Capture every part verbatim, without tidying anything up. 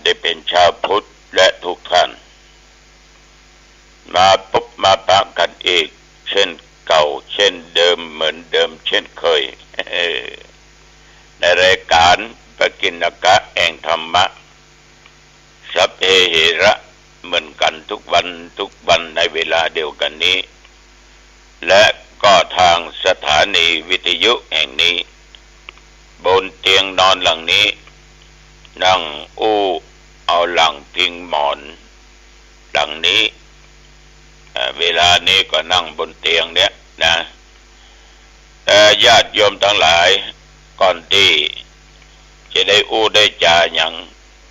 ได้เป๋นชาวพุทธและทุกท่าน มาปบมาปะกั๋นอีกเช่นเก่าเช่นเดิมเหมือนเดิมเช่นเคย ในรายก๋านปกิณณกะแห่งธรรมะ สัพเพเหระ เหมือนกั๋นทุกวันทุกวันในเวลาเดียวกั๋นนี้ และก็ทางสถานีวิทยุแห่งนี้ บนเตียงนอนหลังนี้ นั่งอู้เอาหลังพิงหมอนหลังนี้ เอ่อ เวลานี้ก็นั่งบนเตียงเนี่ยนะ แต่ญาติโยมตังหลาย ก่อนตี้จะได้อู้ได้จ๋าหยัง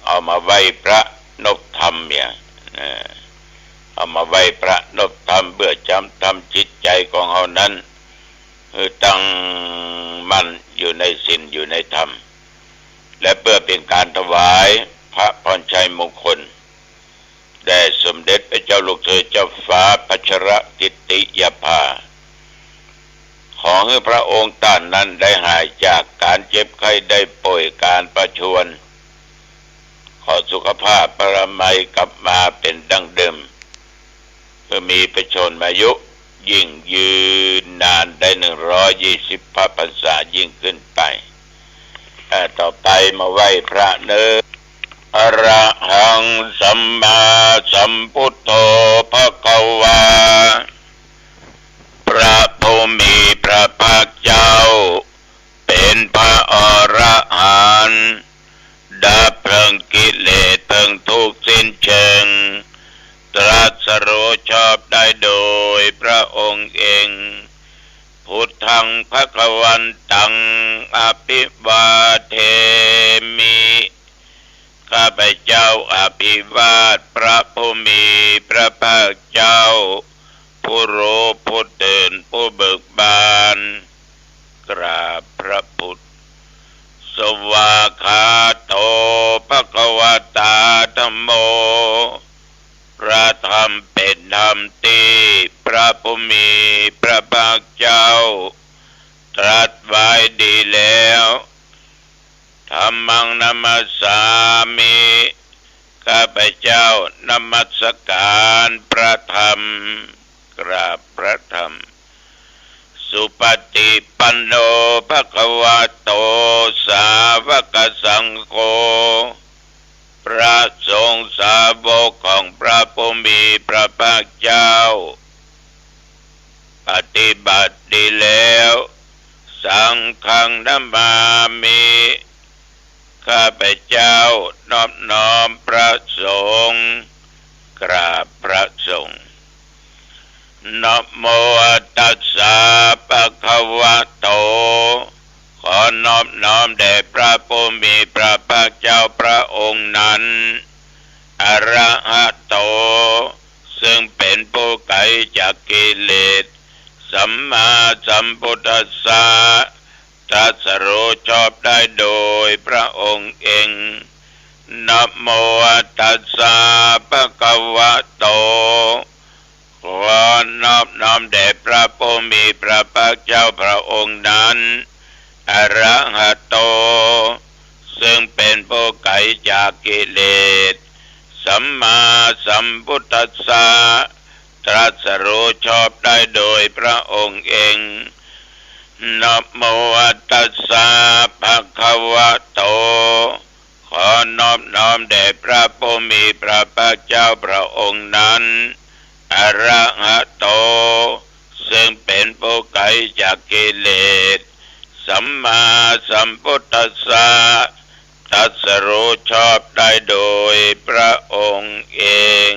เอามาไหว้พระนบธรรมเนี่ย เอ่อ เอามาไหว้พระนบธรรม เปื้อจะทำจิตใจ๋ของเฮานั้น หื้อตั้งมั่นอยู่ในศีลอยู่ในธรรม และเปื้อเป๋นก๋านถวายพระพรชัยมงคล แด่สมเด็จพระเจ้าลูกเธอเจ้าฟ้าพัชรกิติยาภา ขอหื้อพระองค์ต้านนั้นได้หายจากก๋านเจ็บไข้ได้ป่วยก๋านประชวร ขอสุขภาพพลามัยกลับมาเป๋นดังเดิม เปื้อมีพระชนมายุยิ่งยืนนานได้หนึ่งร้อยยี่สิบพระพรรษายิ่งขึ้นไป อ่า ต่อไปมาไหว้พระเนอะ อะระหังสัมมาสัมพุทโธภะคะวา พระผู้มีพระภาคเจ้า เป๋นพระอรหันต์ ดับเผลิงกิเลสเผลิงทุกข์สิ้นเชิง ตรัสรู้ชอบได้โดยพระองค์เอง พุทธังภะคะวันตัง อะภิวาเทมิ ข้าพเจ้าอภิวาทพระผู้มีพระภาคเจ้า ผู้รู้ผู้ตื่นผู้เบิกบาน กราบพระพุทธ สวากขาโต ภะคะวะตา ธัมโม พระธรรมเป๋นธรรมตี้พระผู้มีพระภาคเจ้า ตรัสไว้ดีแล้ว ธัมมังนะมัสสามิ ข้าพเจ้านมัสก๋านพระธรรม กราบพระธรรม สุปฏิปันโน ภะคะวะโต สาวกสังโฆ พระสงฆ์สาวกของพระผู้มีพระภาคเจ้า ปฏิบัติดีแล้ว สังฆังนะมามิ ข้าพเจ้านอบน้อมพระสงฆ์ กราบพระสงฆ์ นะโมตัสสะ ภะคะวะโต ขอนอบน้อมแด่พระผู้มีพระภาคเจ้าพระองค์นั้น อะระหะโต ซึ่งเป๋นผู้ไกลจากกิเลส สัมมาสัมพุทธัสสะ ตรัสรู้ชอบได้โดยพระองค์เอง นะโมตัสสะ ภะคะวะโต ขอนอบน้อมแด่พระผู้มีพระภาคเจ้าพระองค์นั้น อะระหะโต ซึ่งเป๋นผู้ไกลจากกิเลส สัมมาสัมพุทธัสสะ ตรัสรู้ชอบได้โดยพระองค์เอง นะโมตัสสะ ภะคะวะโต ขอนอบน้อมแด่พระผู้มีพระภาคเจ้าพระองค์นั้น อะระหะโต ซึ่งเป๋นผู้ไกลจากกิเลส สัมมาสัมพุทธัสสะ ตรัสรู้ชอบได้โดยพระองค์เอง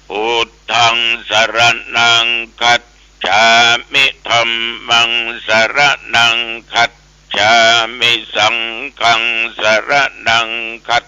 พุทธังสรณังคัจฉามิ ธัมมังสรณังคัจฉามิ สังฆังสรณังคัจ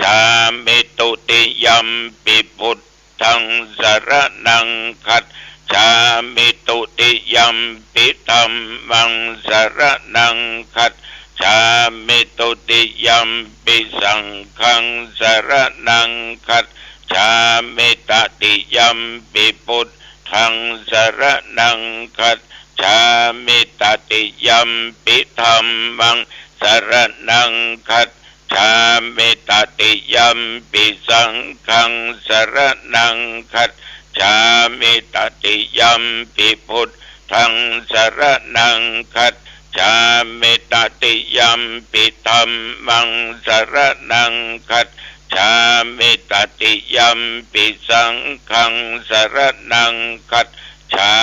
ฉามิ ตุติยัมปิพุทธังสรณังคัจฉามิ ตุติยัมปิธัมมังสรณังคัจฉามิ ตุติยัมปิสังฆังสรณังคัจฉามิ ตติยัมปิพุทธังสรณังคัจฉามิ ตติยัมปิธัมมังสรณังคัจ จฉามิ ตติยมปิ สังฆัง สรณัง คัจฉามิ ตติยมปิ พุทธัง สรณัง คัจฉามิ ตติยมปิ ธัมมัง สรณัง คัจฉามิ ตติยมปิ สังฆัง สรณัง คัจฉา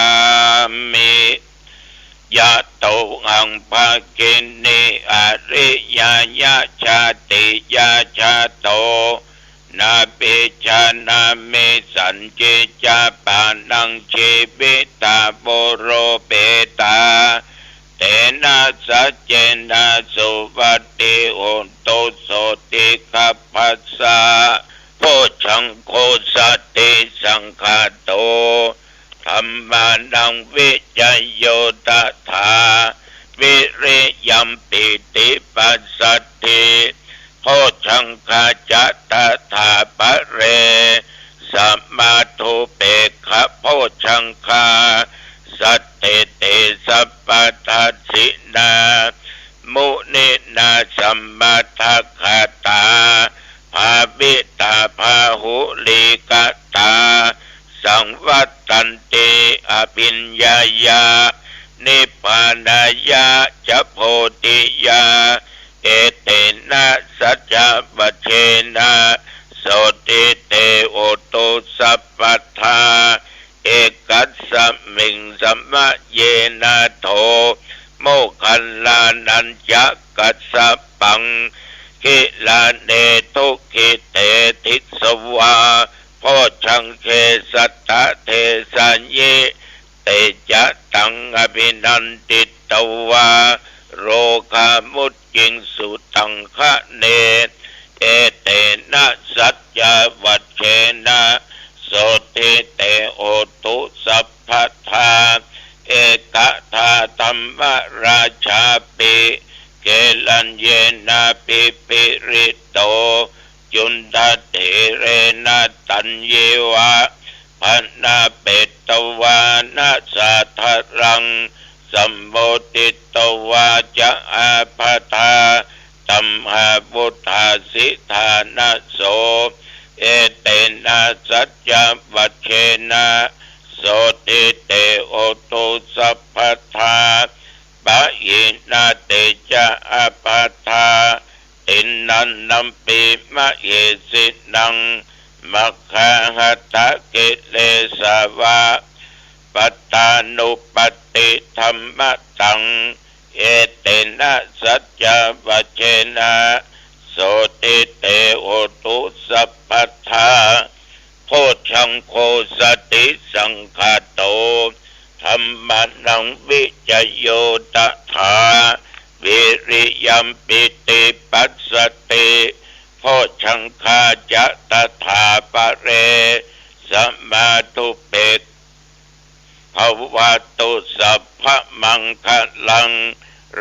มิ ยะโต หัง ภะคินี อริยายะ ชาติยะ ชาโต นา ปิจฉา นา เม สัญญิ จา ปา นัง จีวิตา ปุโร เปตา เตนะ สัจเจนะ สุวัตติ โหตุ โสติ ขัพพะสสะ โพชฌังโค สัตถิสังขาโต ธัมมานัง วิจโย ตถา วิริยัม ปีติ ปัสสัทธิ โพชฌังคา จะ ตถา ปะเร สะมา ทุปเปกขะ โพชฌังคา สัตถิติ สัพพทัสสินา มุนินา สมะทะกะตา ภาวิตา บาหุลีกะตา สังวัตตันติ อภิญญายา นิพพานายะ จะ โพธิยา เอเตนะ สัจจวัจเจนะ โสตถิ เต โหตุ สัพพะทา เอกัสสะมิง สะมะเยนะ โถ โมคคัลลานัญจะกัสสะปัง กิลาเน ทุกขิเต ทิสวา โพชฌังเข สัตถะเทสายิ เตจะตัง อภินันทิตวา โรคามุจจิงสุ ตังคะเน เอเตนะ สัจจวัจเจนะ โสตถิ เต โหตุ สัพพะทา เอกะทา ธัมมราชาปิ เกลัญเยนะ ปิปิริโต จุณฑะเถเรนะ ตัญญิวะ ภะนะเปตวานะ สาธะรัง สัมโมทิตวา จะ อาภะทา ตัมหาวุฏฐาสิทานะโส เอเตนะ สัจจวัจเจนะ โสตถิ เต โหตุ สัพพะทา ปะหินะ เตจะ อาภะทา ติณฑันนัมปิ มะเหสินัง มัคคาหะตะ กิเลสาวะ ปัตตานุปัตติธัมมะตัง เอเตนะ สัจจวัจเจนะ โสตถิ เต โหตุ สัพพะทา โพชฌังโค สัตถิสังขาโต ธัมมานัง วิจโย ตถา วิริยัม ปีติ ปัสสัทธิ โพชฌังคา จะ ตถา ปะเร สะมา ทุปเปก ภะวะตุ สัพพะมังคะลัง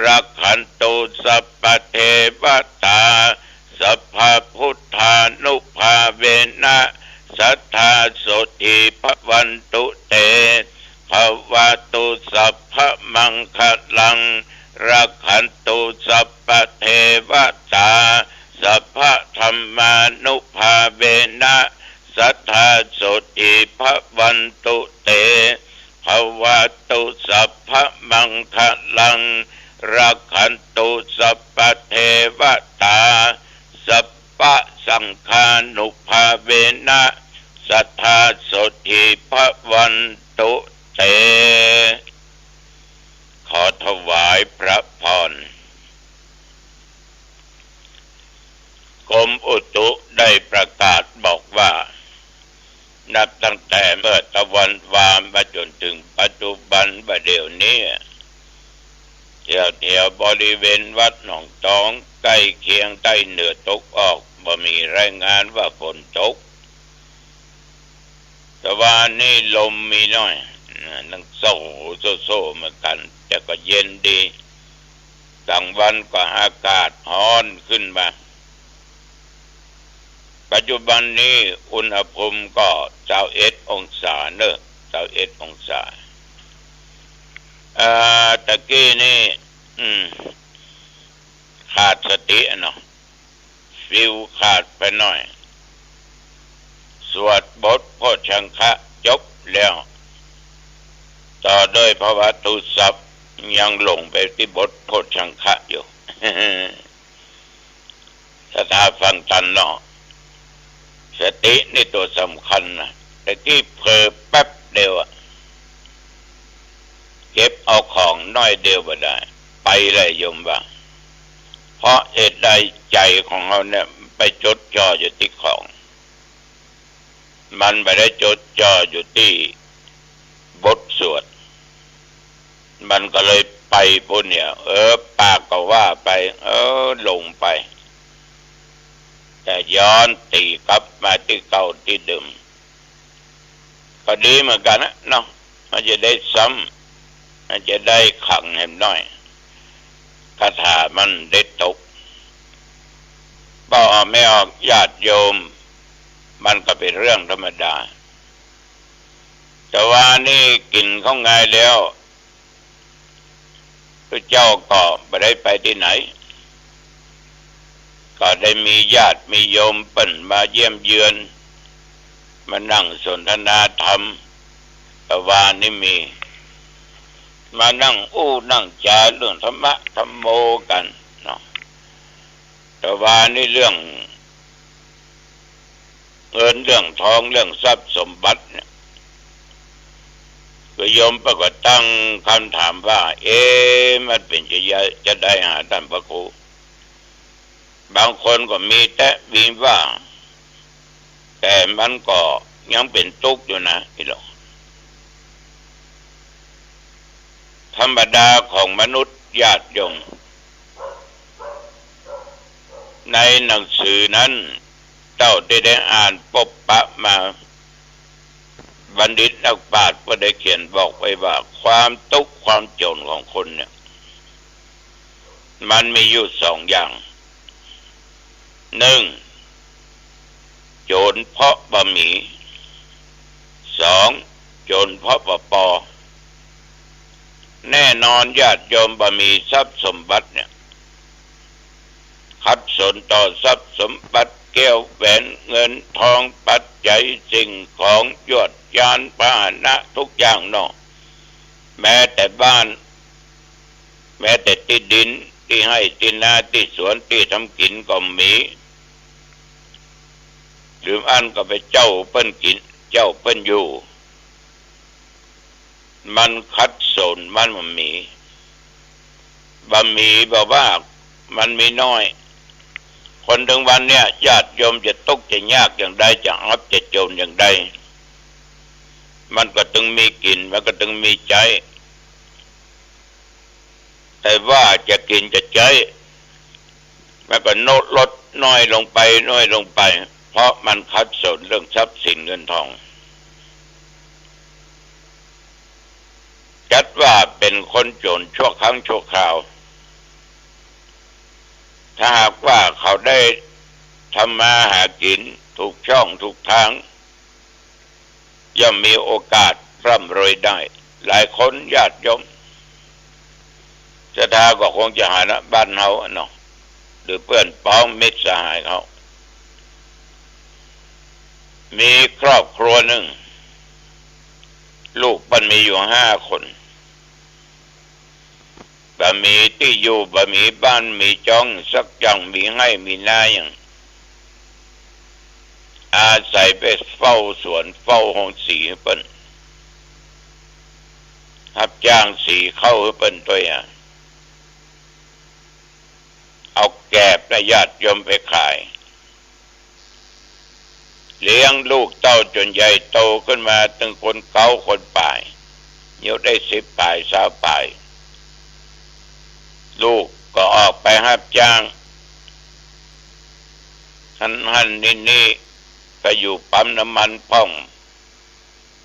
รักขันตุ สัพพะเทวะตา สัพพะพุทธานุภาเวนะ สัตถา โสตถิ ภะวันตุ เต ภะวะตุ สัพพะมังคะลัง รักขันตุ สัพพะเทวะตา สัพพะธัมมานุภาเวนะ สัตถา โสตถิ ภะวันตุ เต ภะวะตุ สัพพะมังคะลัง รักขันตุ สัพพะเทวะตา สัพพะสังฆานุภาเวนะ สัตถา โสตถิ ภะวันตุ เต ขอถวายพระพร กรมอุตุได้ประกาศบอกว่า นับตั้งแต่เมื่อตะวันวามาจนถึงปัจจุบันว่าเดี๋ยวนี้ แถวๆ บริเวณวัดหนองตองใกล้เคียงใต้เหนือตกออก บ่มีรายงานว่าฝนตก แต่ว่านี่ลมมีหน่อย นะ นังโซ่โซ่ๆ เหมือนกัน แต่ก็เย็นดี กลางวันก็อากาศฮ้อนขึ้นมา ปัจจุบันนี้อุณหภูมิก็ซาวเอ็ดองศาเนอะ ซาวเอ็ดองศา อ่า ตะกี้นี่ อืม ขาดสติอะเนาะ ฟิวขาดไปหน่อย สวดบทโพชฌังคะจบแล้ว ต่อด้วยภวทูตสัพท์ ยังหลงไปตี้บทโพชฌังคะอยู่ ศรัทธาฟังตันเนาะ สตินี่ตั๋วสำคัญนะ แต่กี้เผลอแป๊บเดียวอะ เก็บเอาของหน้อยเดียวบ่ได้ ไปเลยโยมว่า เพราะเหตุใด ใจ๋ของเฮาเนี่ยไปจดจ่ออยู่ตี้ของ มันบ่ได้จดจ่ออยู่ตี้บทสวด มันก็เลยไปปู้นเนี่ย เออ ปากก็ว่าไป เออ หลงไป แต่ย้อนตี๋กลับมาตี้เก่าตี้เดิม ก็ดีเหมือนกั๋นนะเนาะ มันจะได้ซ้ำ มันจะได้ขลังแหมหน้อย คาถามันได้ตก บ่ออกไม่ออกญาติโยม มันก็เป๋นเรื่องธรรมดา แต่ว่านี่กิ๋นเข้าไงแล้ว พระเจ้าก็บ่ได้ไปตี้ไหน ก็ได้มีญาติมีโยมเปิ้นมาเยี่ยมเยือน มานั่งสนทนาธรรม แต่ว่านี่มี มานั่งอู้นั่งจ๋าเรื่องธรรมะธรรมโมกั๋นเนาะ แต่ว่านี่เรื่องเงินเรื่องทองเรื่องทรัพย์สมบัติเนี่ย ก็โยมเปิ้นก็ตั้งกำถามว่า เอ๊ะ มันเป๋นจะ จะได้หาต้านพระครู บางคนก็มีแต๊มีว่า แต่มันก็ยังเป๋นตุ๊กข์อยู่นะ อีหลอ ธรรมดาของมนุษย์ญาติโยม ในหนังสือนั้น เต้าตี้ได้อ่านปบปะมา บัณฑิตนักปราชญ์ก็ได้เขียนบอกไว้ว่า ความตุ๊กข์ความจ๋นของคนเนี่ย มันมีอยู่สองอย่าง นึ่ง จ๋นเพราะบ่มี สอง จ๋นเพราะบ่ปอ แน่นอนญาติโยมบ่มีทรัพย์สมบัติเนี่ย ขัดสนต่อทรัพย์สมบัติ แก้วแหวนเงินทอง ปัจจัยสิ่งของ ยวดยานพาหนะทุกอย่างเนาะ แม้แต่บ้าน แม้แต่ตี้ดิน ตี้ไฮ่ตี้นา ตี้สวน ตี้ทำกิ๋นก็มี หรืออั้นก็ไปเจ้าเปิ้นกิ๋น เจ้าเปิ้นอยู่ มันขัดสน มันบ่มี บ่มี บ่ว่ามันมีน้อย คนตึงวันเนี่ย ญาติโยมจะตุ๊กข์จะยากอย่างใด จะอับจะจ๋นอย่างใด มันก็ตึงมีกิ๋น มันก็ตึงมีใจ๊ แต่ว่าจะกิ๋นจะใจ๊ มันก็ลด ลดน้อยลงไป น้อยลงไป เพราะมันขัดสนเรื่องทรัพย์สินเงินทอง จัดว่าเป๋นคนจ๋นชั่วครั้งชั่วคราว ถ้าหากว่าเขาได้ทำมาหากิ๋นถูกช่องถูกทาง ย่อมมีโอกาสร่ำรวยได้ หลายคนญาติโยม ศรัทธาก็คงจะหันนะ บ้านเฮาอะเนาะ หรือเปื้อนป๊องมิตรสหายเขา มีครอบครัวนึ่ง ลูกเปิ้นมีอยู่ห้าคน บ่มีตี้อยู่ บ่มีบ้านมีจ้องสักอย่าง มีไฮ่มีนาอย่าง อาศัยไปเฝ้าสวน เฝ้าโฮงสีหื้อเปิ้น ฮับจ้างสีข้าวหื้อเปิ้นตวยอะ เอาแกบและญาติโยมไปขาย เลี้ยงลูกเต้าจ๋นใหญ่โตขึ้นมาตึงคนเก๊าคนป๋าย อายุได้สิบป๋าย ซาวป๋าย ลูกก็ออกไปฮับจ้าง หั้นหั้นนี่นี่ ไปอยู่ปั๊มน้ำมันพ่อง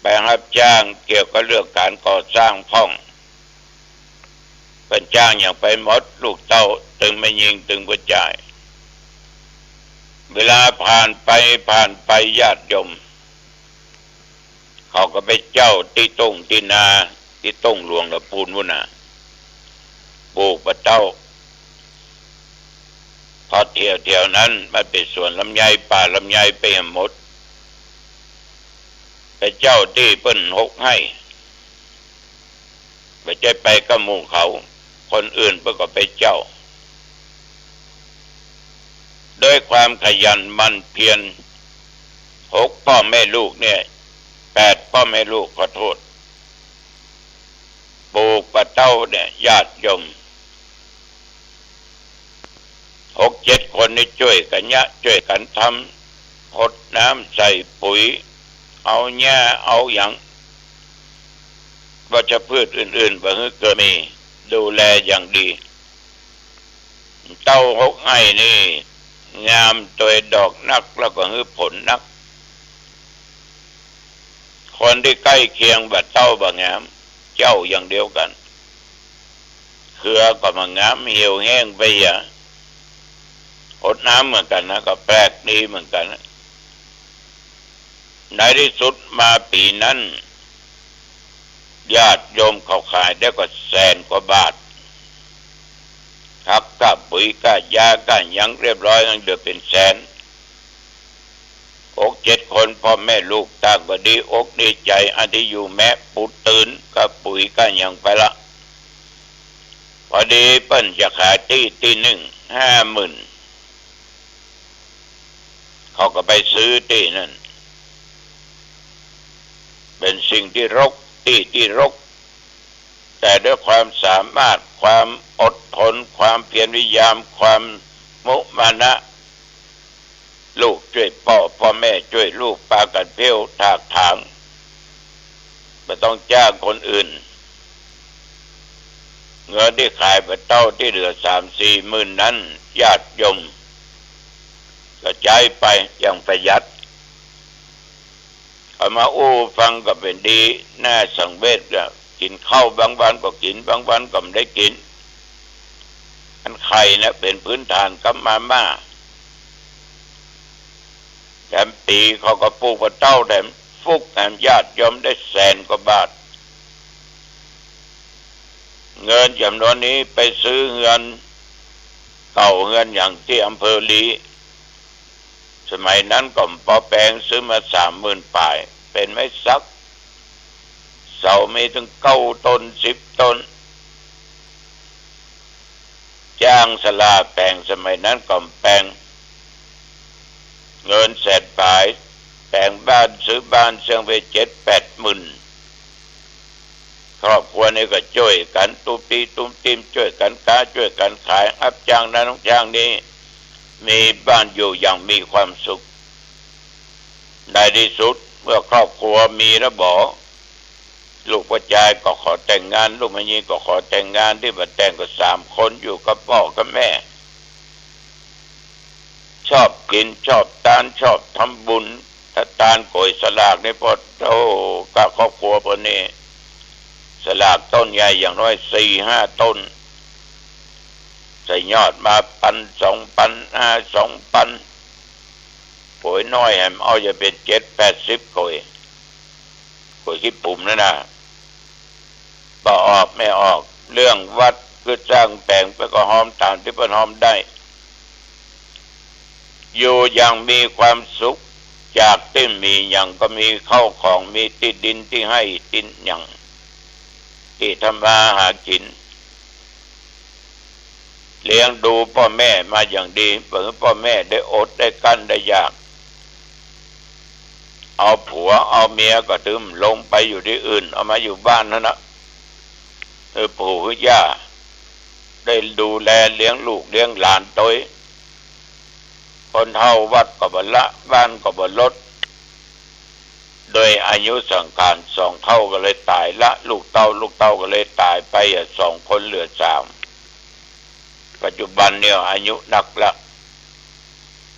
ไปฮับจ้างเกี่ยวกับเรื่องก๋านก่อสร้างพ่อง เปิ้นจ้างหยังไปหมด ลูกเต้า ตึงแม่ญิง ตึงผู้จาย เวลาผ่านไป ผ่านไป ญาติโยม เขาก็ไปเจ้าตี้ตุ้งตี้นา ตี้ตุ้งหลวงละปูนปู้นน่ะ ปลูกปะเต้า อเตี้ยวๆ นั้นมันเป๋นสวนลำไย ป่าลำไยไปหมด ไปเจ้าตี้เปิ้นหกไฮ่ บ่ใจ้ไปกับหมู่เขา คนอื่นเปิ้นก็ไปเจ้า ด้วยความขยันหมั่นเพียร หกป้อแม่ลูกเนี่ย แปดป้อแม่ลูก ขอโต้ษ ปลูกบ่าเต้าเนี่ย ญาติโยม หกเจ็ดคนนี่จ้วยกั๋นเยียะ จ้วยกั๋นทำ หดน้ำ ใส่ปุ๋ย เอาหญ้า เอาหยัง วัชพืชอื่นๆ บ่หื้อเกิดมี ดูแลอย่างดี เต้าหกไฮ่นี่ งามตวยดอกนัก แล้วก็หื้อผลนัก คนตี้ใก้เคียงบ่าเต้าบ่างาม เจ้าอย่างเดียวกั๋น เครือก็บ่างาม เหี่ยวแห้งไปเหีย หดน้ำเหมือนกั๋นนะ ก็แปลกดีเหมือนกั๋นนะ ในตี้สุดมาปี๋นั้น ญาติโยมเขาขายได้ก็แสนกว่าบาท หักก้าปุ๋ยก้ายาก้าหยังเรียบร้อย ยังเหลือเป๋นแสน หกเจ็ดคนป้อแม่ลูกต่างก็ดีอกดีใจ๋ อันตี้อยู่แมะปูตื่นก้าปุ๋ยก้าหยังไปละ พอดีเปิ้นจะขายตี้ตี้นึ่ง ห้าหมื่น เขาก็ไปซื้อตี้นั้น เป๋นสิ่งตี้รก ตี้ตี้รก แต่ด้วยความสามารถ ความอดทน ความเพียรพยายาม ความมุมานะ ลูกจ้วยป้อ ป้อแม่จ้วยลูก ปากั๋นเพี้ยวถากถาง บ่ต้องจ้างคนอื่น เงินตี้ขายบ่าเต้าตี้เหลือสามสี่หมื่นนั้น ญาติโยมก็ใจ๊ไปอย่างประหยัด เอามาอู้ฟังก็เป๋นดี น่าสังเวชอะ กิ๋นข้าวบางวันก็กิ๋น บางวันก็บ่ได้กิ๋น อันไข่นะเป๋นพื้นฐานกับมาม่า แถมปี๋เขาก็ปลูกบ่าเต้า แถมฟลุก แถมญาติโยมได้แสนกว่าบาท เงินจ๋ำนวนนี้ไปซื้อเฮือนเก่าเฮือนหยังตี้อำเภอลี สมัยนั้นก็ปอแปง ซื้อมาสามหมื่นป๋าย เป๋นไม้สัก เสามีตึงเก้าต้น สิบต้น จ้างสลาแปง สมัยนั้นก็แปง เงินแสนป๋าย แปงบ้านซื้อบ้านเซิ่งไปเจ็ดแปดหมื่น ครอบครัวนี้ก็จ้วยกั๋นตุ๊ปี้ตุ๊มติ๊ม จ้วยกั๋นก๊า จ้วยกั๋นขาย ฮับจ้างนั้นจ้างนี้ มีบ้านอยู่อย่างมีความสุข ในตี้สุดเมื่อครอบครัวมีแล้วบ่ ลูกป้อจายก็ขอแต่งงาน ลูกแม่ญิงก็ขอแต่งงาน ตี้บ่แต่งก็สามคนอยู่กับป้อกับแม่ ชอบกิ๋น ชอบตาน ชอบทำบุญ ถ้าตานก๋วยสลากนี่ป้อ โอ้ ก้าครอบครัวป้อนี่ สลากต้นใหญ่อย่างน้อยสี่ห้าต้น ใส่ยอดมาปันสองปัน ห้าสองปัน ก๋วยน้อยแหมเอาจะเป๋นเจ็ดแปดสิบก๋วย ก๋วยขี้ปุ๋มนั่นน่ะ บ่ออกไม่ออก เรื่องวัดก็สร้างแป๋งไปก็ฮอมต๋ามตี้เปิ้นฮอมได้ อยู่อย่างมีความสุข จากตี้บ่มีหยังก็มีข้าวของ มีตี้ดินตี้ไฮ่ตี้หยัง ตี้ทำมาหากิ๋น เลี้ยงดูป้อแม่มาอย่างดี บ่หื้อป้อแม่ได้อดได้กั้นได้อยาก เอาผัวเอาเมียก็ตึงลงไปอยู่ตี้อื่น เอามาอยู่บ้านหั้นนะ หื้อปู่หื้อย่าได้ดูแลเลี้ยงลูกเลี้ยงหลานตวย คนเฒ่าวัดก็บ่ละ บ้านก็บ่ลด โดยอายุสังขาร สองเฒ่าก็เลยต๋ายละ ลูกเต้า ลูกเต้าก็เลยต๋ายไปอะ สองคนเหลือสาม ปัจจุบันเนี่ยอายุนักละ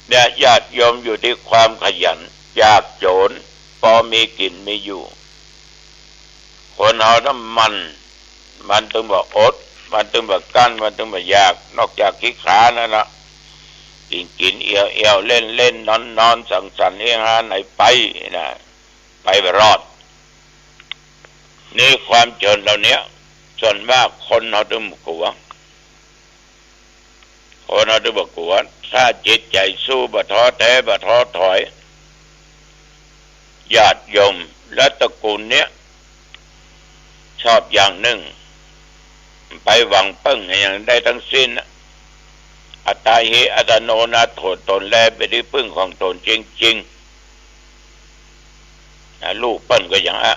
เนี่ยญาติโยม อยู่ตี้ความขยัน ยากจ๋น ปอมีกิ๋นมีอยู่ คนเฮานั้นหมั่น มันตึงบ่อด มันตึงบ่กั้น มันตึงบ่อยาก นอกจากขี้ขลาดนั่นละ กิ๋นกิ๋น เอี่ยวเอี่ยว เล่นเล่น นอนนอน สังสรรค์เฮฮาไหนไปนะ ไปบ่รอด นี่ความจ๋นเหล่าเนี้ย ส่วนมากคนเฮาตึงบ่กั๋ว ค คนเฮาต้องบ่กั๋ว ถ้าจิตใจ๋สู้ บ่ท้อแท้ บ่ท้อถอย ญาติโยมและตระกูลเนี้ย ชอบอย่างนึ่ง ไปหวังเปิ้งอย่างได้ตึงสิ้นน่ะ อัตตาหิ อัตตโน นาโถ ตนแลเป๋นตี้ปึ้งของตนจริงๆ นะ ลูกเปิ้นก็อย่างอะ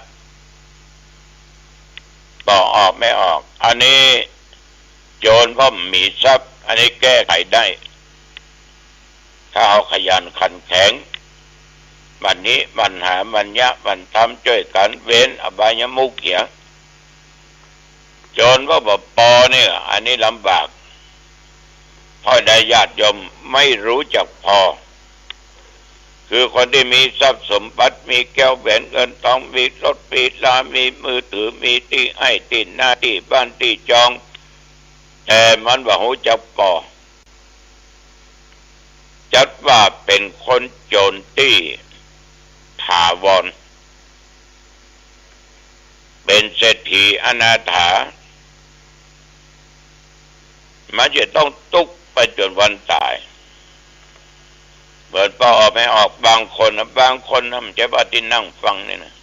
ต่อออกไม่ออก อันนี้โจรก็มีทรัพย์ อันนี้แก้ไขได้ ถ้าเฮาขยันขันแข็ง หมั่นนี้หมั่นหา หมั่นยะหมั่นทำ จ้วยกั๋นเว้นอบายมุขเหีย โจรก็บ่ปอเนี่ย อันนี้ลำบาก เพราะใดญาติโยมไม่รู้จักปอ คือคนตี้มีทรัพย์สมบัติ มีแก้วแหวนเงินทอง มีรถ มีลา มีมือถือ มีตี้ไอ้ตี้นา ตี้บ้านตี้จอง แต่มันบ่ฮู้จักปอ จัดว่าเป๋นคนโจรตี้ถาวร เป๋นเศรษฐีอนาถา มันจะต้องตุ๊กไปจ๋นวันต๋าย เหมือนปอออกไม่ออก บางคนน่ะ บางคนน่ะ บ่ใจ้ว่าตี้นั่งฟังนี่นะ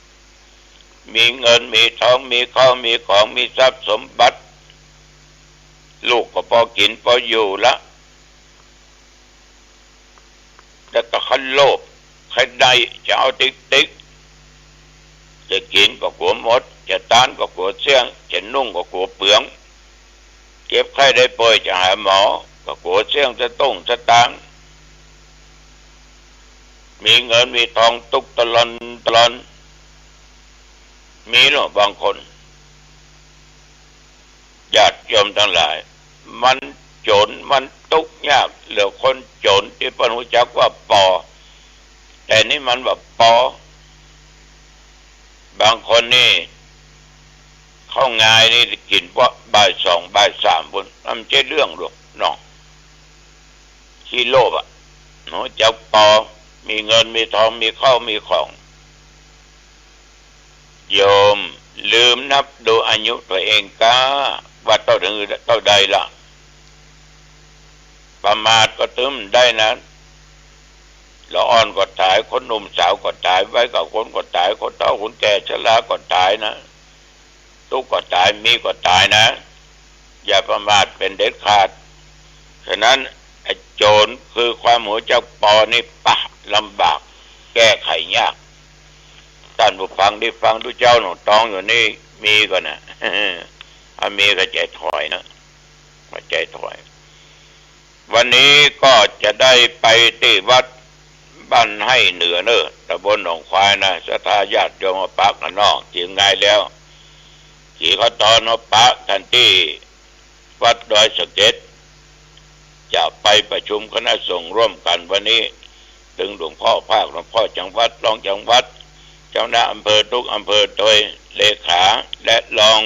มีเงินมีทอง มีข้าวมีของ มีทรัพย์สมบัติ ลูกก็ปอกิ๋นปออยู่ละ แต่ก็ใค่โลภ ใค่ได้ จะเอาติ๊กๆ จะกิ๋นก็กั๋วหมด จะตานก็กั๋วเสี้ยง จะนุ่งก็กั๋วเปือง เจ็บไข้ได้ป่วยจะหาหมอ ก็กั๋วเสี้ยงสตุ้งสตางค์ มีเงินมีทองตุ๊กตะลอนตะลอน มีเนาะบางคน ญาติโยมตังหลาย มันโจ๋ร มันตุ๊กยากเหลือคนโจ๋รตี้เปิ้นฮู้จักว่าปอ แต่นี่มันบ่ปอ บางคนนี่ ข้าวงายนี่กิ๋นปอบ่ายสองบ่ายสามปู๊น มันบ่ใจ้เรื่องดอกเนาะ ขี้โลภอะ ฮู้จักปอ มีเงินมีทอง มีข้าวมีของ โยมลืมนับดูอายุตั๋วเองก้า ว่าเต้าเถิงเต้าใดละ ประมาทก็ตึงบ่ได้นะ ละอ่อนก็ต๋าย คนหนุ่มสาวก็ต๋าย วัยเก่าคนก็ต๋าย คนเฒ่าคนแก่ชราก็ต๋ายนะ ตุ๊กข์ก็ต๋าย มีก็ต๋ายนะ อย่าประมาทเป๋นเด็ดขาด ฉะนั้นไอ้โจ๋รคือความฮู้จักปอนี่ปะลำบาก แก้ไขยาก ต้านผู้ฟังตี้ฟังตุ๊เจ้าหนองตองอยู่นี่ มีก่อนะ ถ้ามีก็ใจ๋ถอยนะ ใจ๋ถอย วันนี้ก็จะได้ไปตี้วัดบ้านไฮ่เหนือเน่อ ต๋ำบลหนองควายนะ ศรัทธาญาติโยมมาปักกั๋นเนาะ เจียงงายแล้ว จี๋ข้าวตอนมาปักกั๋นตี้วัดดอยสะเก็ด จะไปประชุมคณะสงฆ์ร่วมกั๋นวันนี้ ตึงหลวงพ่อภาค หลวงพ่อจังหวัด รองจังหวัด เจ้าคณะอำเภอทุกอำเภอ โดยเลขาและรอง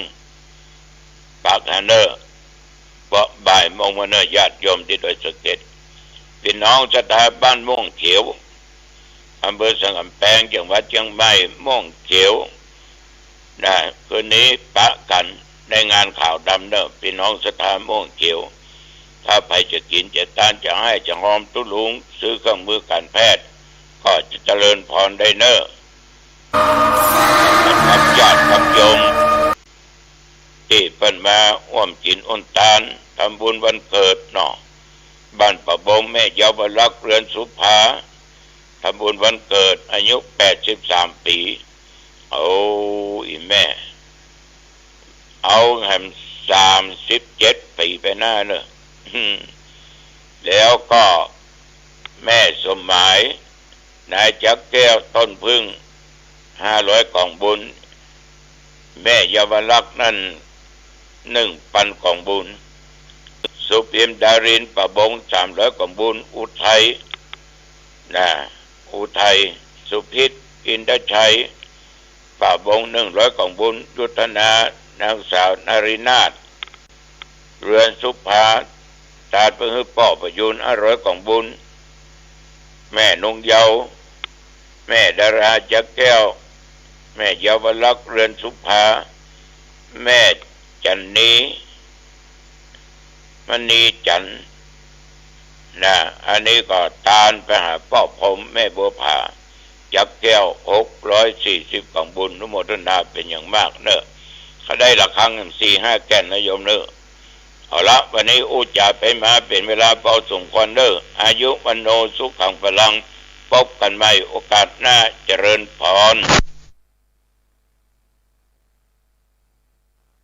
ปักหั้นเน่อ บ่ายโมงวันเน่อ ญาติโยมตี้ดอยสะเก็ด ปี้น้องศรัทธาบ้านม่วงเขียว อำเภอสันก๋ำแปง จังหวัดเจียงใหม่ ม่วงเขียว นะ คืนนี้ปะกั๋นในงานขาวดำเน่อ ปี้น้องศรัทธาม่วงเขียว ถ้าใผจะกิ๋นจะตานจะไห้จะฮอมตุ๊ลุง ซื้อเครื่องมือก๋านแพทย์ ก็จะเจริญพรได้เน่อ นะครับ ญาติครับโยม ตี้เปิ้นมาฮ่วมกิ๋นอุ่นตาน ทำบุญวันเกิดเนาะ บ้านป่าบง แม่เยาวลักษณ์ เรือนสุภา ทำบุญวันเกิด อายุแปดสิบสามปี๋ โอ้ อี่แม่ เอาแหมสามสิบเจ็ดปี๋ไปหน้าเน่อ แล้วก็แม่สมหมาย นายจักแก้ว ต้นผึ้ง ห้าร้อยก๋องบุญ แม่เยาวลักษณ์นั้น หนึ่งปันก๋องบุญ สุพิม ดาริน ป่าบง สามร้อยก๋องบุญ อุทัย นะ อุทัย สุพิษ อินทชัย ป่าบง หนึ่งร้อยก๋องบุญ ยุทธนา นางสาวนารีนาถ เรือนสุภา ตานไปหื้อป้อประยูน ห้าร้อยก๋องบุญ แม่นงเยาว์ แม่ดาราจักแก้ว แม่เยาวลักษณ์ เรือนสุภา แม่จันนี มณีจันทร์ นะ อันนี้ก็ตานไปหาป้อพรหมแม่บัวผา จับแก้ว หกร้อยสี่สิบ ก๋างบุญ อนุโมทนาเป๋นอย่างมากเน่อ เขาได้ระฆังสี่ห้าแก่นนะโยมเน่อ เอาละ วันนี้อู้จ๋าไปมาเป๋นเวลาพอสมควรเน่อ อายุ วัณโณ สุขัง พลัง พบกั๋นใหม่โอกาสหน้า เจริญพร